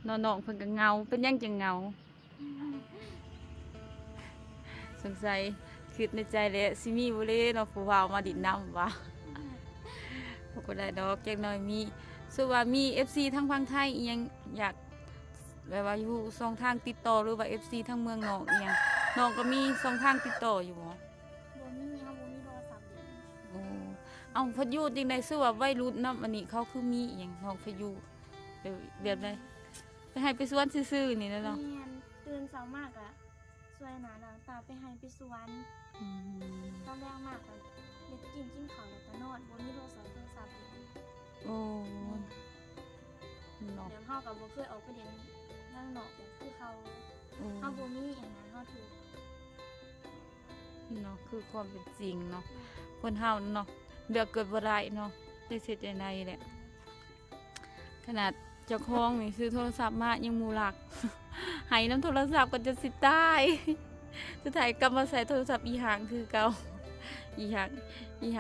ເນາະ ນ້ອງເພິ່ນກໍເຫງົາ. ເປັນຫຍັງຈຶ່ງເຫງົາ? ສົງໄສຄິດໃນໃຈແຫຼະ ຊິມີບໍ່ເລເນາະ ຜູ້ບ່າວມາດິນນຳວ່າ. ບໍ່ໄດ້ດອກ ຈັກໜ້ອຍມີ. ສົມມຸດວ່າມີເອັຟຊີທາງຝັ່ງໄທອີ່ຫຍັງ ຢາກແບບວ່າຮູ້ຊ່ອງທາງຕິດຕໍ່ ຫຼືວ່າເອັຟຊີທາງເມືອງນອກອີ່ຫຍັງ ນ້ອງກໍມີຊ່ອງທາງຕິດຕໍ່ຢູ່ບໍ່? ບໍ່ມີ ເຮົາບໍ່ມີໂທລະສັບເລີຍ. ໂອ້ ເອົ້າ ພັດຢູ່ຈັ່ງໃດ ຄືວ່າໄວລຸ້ນນຳອັນນີ້ ເຂົາຄືມີອີ່ຫຍັງ ນ້ອງພັດຢູ່ແບບໃດ? ໄປໄຮ່ໄປສວນຊື່ໆນີ້ແຫຼະເນາະ. ແມ່ນ ຕື່ນເຊົ້າມາກະຊ່ວຍໜ້າລ້າງຕາ ໄປໄຮ່ໄປສວນ. ອືມ ຕອນແລງມາກະເຮັດກິນ ກິນເຂົ້າແລ້ວກະນອນ ບໍ່ມີໂທລະສັບ ໂທລະສັບເລີຍ. ໂອ້ ແມ່ນ ເນາະ ແບບເຮົາກໍບໍ່ເຄີຍອອກໄປຫຼິ້ນທາງນອກແບບຄືເຂົາ. ໂອ້ ເຮົາບໍ່ມີອັນນັ້ນ ເຮົາຖືກ ເນາະ ຄືຄວາມເປັນຈິງເນາະ. ແມ່ນ ຄົນເຮົາເນາະ ເລືອກເກີດບໍ່ໄດ້ເນາະ ຈະເຮັດຈັ່ງໃດແຫຼະ. ຂະໜາດເຈົ້າຂອງນີ້ຊື້ໂທລະສັບມາຍັງໝູ່ລັກ ໄຫ້ນຳໂທລະສັບກໍຈົນຊິຕາຍ. ສຸດທ້າຍກັບມາໃຊ້ໂທລະສັບອີ່ຫາງຄືເກົ່າ ອີ່ຫາງ ອີ່ຫາ